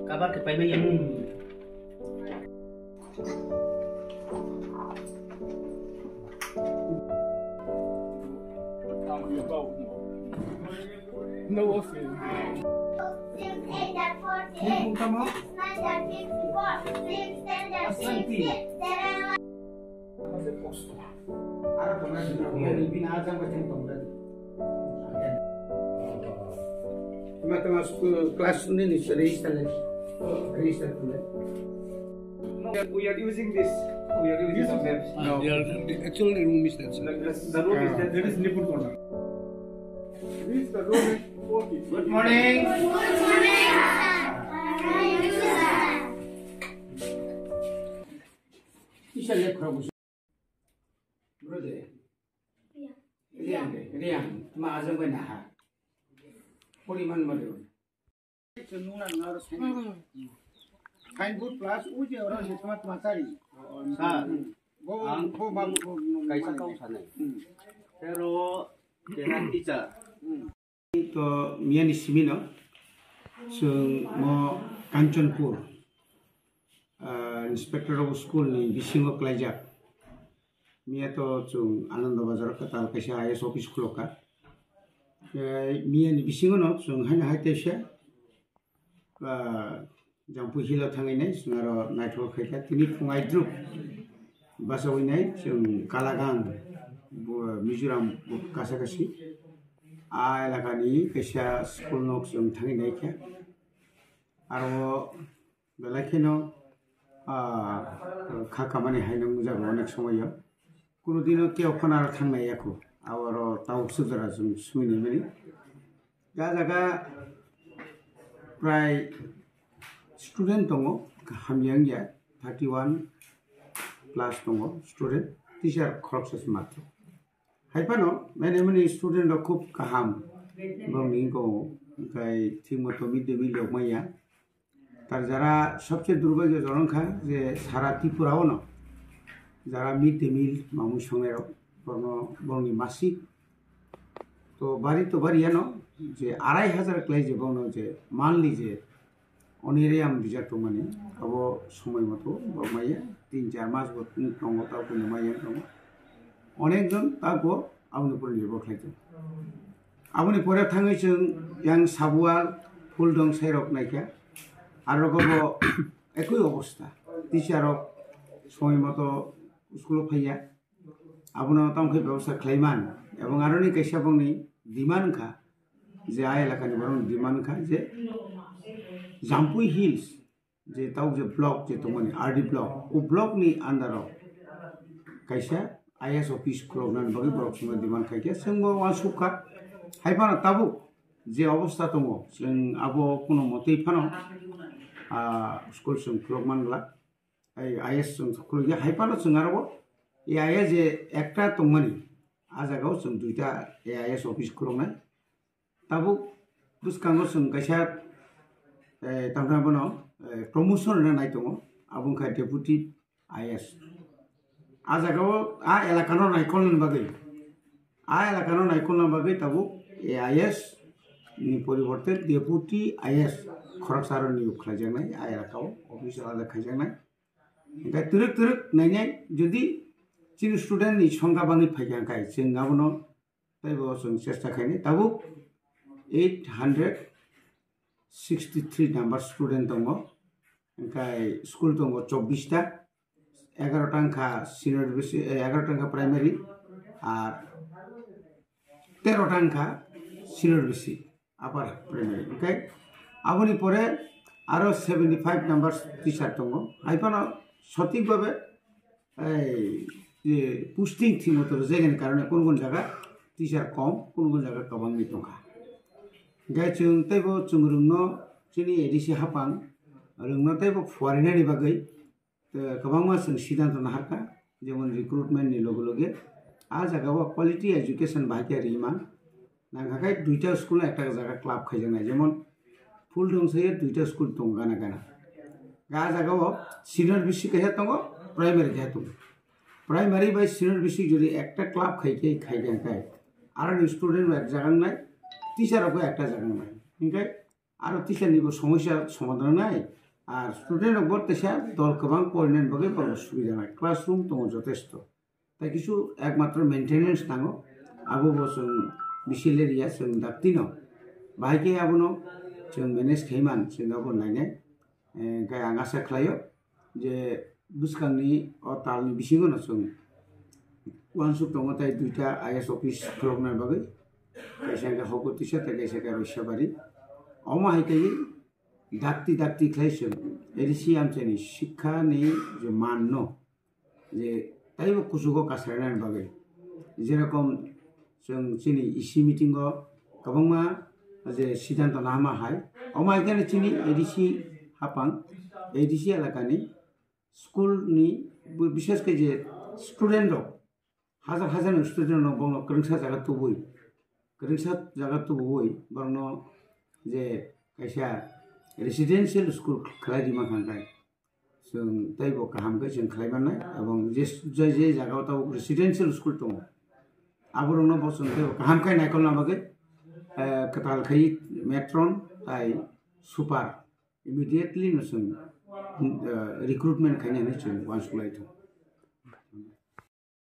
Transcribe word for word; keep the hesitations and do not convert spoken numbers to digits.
Kabar khe paimani. No offense. Six, eight are forty-eight. Six, nine are fifty-four. Six, ten are sixty. There are Aro tongna sina, bini ajang bai tong tong tadi. Tama tama school class ni ni register le, register le. We are using this. We are using some maps. No. They are, the actual room is that. The, the, the room is that. That is Nipun corner. This is the room is forty. Good morning. Good morning, sir. How are you, sir? Isa le khorok. Bro de. Riang de, riang. Tama ajang bai naha. Poriman ma de. Signboard plus uji oro ni tama tama chari. Sir, bo, ang bo, bo, bo, kaisa kau sanai. Hmm. Pero, kena teacher. Hmm. To miyani simino, chwng mo Kanchanpur, ah, inspector of school ni bisingo klaijak. Miya to chwng Ananda Bazar kwtal kaisa I A S office khulokha. Eh, miyani bisingo no chwng haino hai teisa, ah, Jampui Hill o thangwi nai chwng aro naithok khaikha. Tini phung aidruk bachawi nai chwng Kalagang, bo-, Mizoram bo kasa kasi. A elakani kaisa school nok chwng thangwi naikha. Aro belai kheno, ah, kha kamani haino wngjago onek somoyo. Kunu dino kebo phano aro thangnai yakho. Aboro tabuk sudara chwng sumini mani. Ja jaga prai student tongo, hamya wngya, thirty one plus tongo student, teacher khoroksa se matro. Hai phano many many student rok khub kaham bongni wngkho, khai thik moto mid day meal rok manya. Tar jara sobse durbagyo jonok kha je sara Tripura o no jara mid day meal mamui songnai rok borno, borni masik to bari to bari ano je arai hajar klai je bono je monthly je oniriyam rijak tongmani abo somoi moto borok maya tin char mas bo tongo tabo maya tongo. Onek jon tabo aboni pore nirbhor khlai tongo. Aboni pore thangwi chwng yang Sabual, Phuldong sairok naikha. Aro bo ekoi obostha. Teacher rok somoi moto school o phaiya. Abono tamo khe bebostha khlaiman. Ebong aroni kaisa bongni demand wngkha je a elakani borokni demand wngkha je Jampui Hills je tabuk je block je tongmani R D block, o block ni under o kaisa I A S office khuloknani bagwi borok chwngno demand khaikha, chwngbo uansukha. Hai phano tabuk je obostha tongo, chwng abo kuno motwi phano, ah, school chwng khulokman glak, ai I A S chwng khulokya. Hai phano chwng aro o A I S je ekta tongmani, a jagao chwng duita A I S office khuloknai. Tabuk bwskango chwng kaisa, eh, tamni bono, eh, promotion rwna nai tongo, abo wngkha deputy I A S. A jagao a elakano naikolna bagwi, a elakano naikolna bagwi tabuk A I S ni poriborte deputy I A S khoroksa aro niyok khlaijaknai, a elakao office alada khaijaknai. Hingkhe twrwk twrwk nainai, jodi chini student ni songkha bangwi phaikha hingkhe chwng abono tei bo chwng chesta khainai. Tabuk eight hundred sixty three number student tongo, hingkhe school tongo chobbish ta, egaroh ta wngkha senior basic, eh, egaroh ta wngkha primary, ar teroh ta wngkha senior basic, upper primary, okay? Aboni pore aro seventy five number teacher tongo, hai phano sothik bhabe ei je posting thik moto rwjaknani karone kun kun jaga teacher kom, kun kun jaga kwbangwi tongkha. Hingkhe chwng teibo chwng rwngno chini A D C haphang rwngno teibo phuarinani bagwi, eh, kwbangma chwng siddhanto naharkha, jemon recruitment ni loge loge a jagao quality education bahai khe rima nangkha khe duita school no ekta jaga club khaijaknai, jemon Phuldong se duita school tongo gana gana. A jagao senior basic kaisa tongo, primary kaisa tongo. Primary bai senior basic jodi ekta club khai khe, khai khe, khai, aroni student bo ek jaga wngnai, teacher rok bo ekta jaga wngnai. Hingkhe Aro teacher ni bo somosya somadhan nai. Ar student rok bo teisa dol kwbang porinani bagwi borok subida nai. Classroom tongo jotesto. Tai kisu ekmatro maintenance nango. Abo bo chwng bisi leria chwng daktino. Bahai khe abono chwng manage khaiman chwng abo nainai. Eh, khe ang asa khlaio je bwskangni o talni bisingono chwng uansuk tongo tai duita I A S office khulokna bagwi. Kaisa khe Hokutisa tei kaisa khe Roisabari. Omo hai khe dakti dakti khlai chwng A D C amchaini sikha ni je man no je taibo kuchugo kasarnani bagwi. Jerokom chwng chini E C meeting o kwbangma je siddhanto nahama hai. Omo hai khe chini A D C hapang, A D C elakani school ni bo-, bishes khe je student rok, hajar hajar ni student rok bono kwrwngsa jaga tubui, kwrwngsa jaga tubui borokno je kaisa residential school khlai rima kha khe chwng teibo kaham khe chwng khlai mannai, ebong je, je, je jaga o tabuk residential school tongo, aborokno bo chwng teibo kaham khe naikolna bagwi, eh, kwtal khai matron tai super immediately no chwng, eh, recruitment khainani chwng uansuk lai tongo.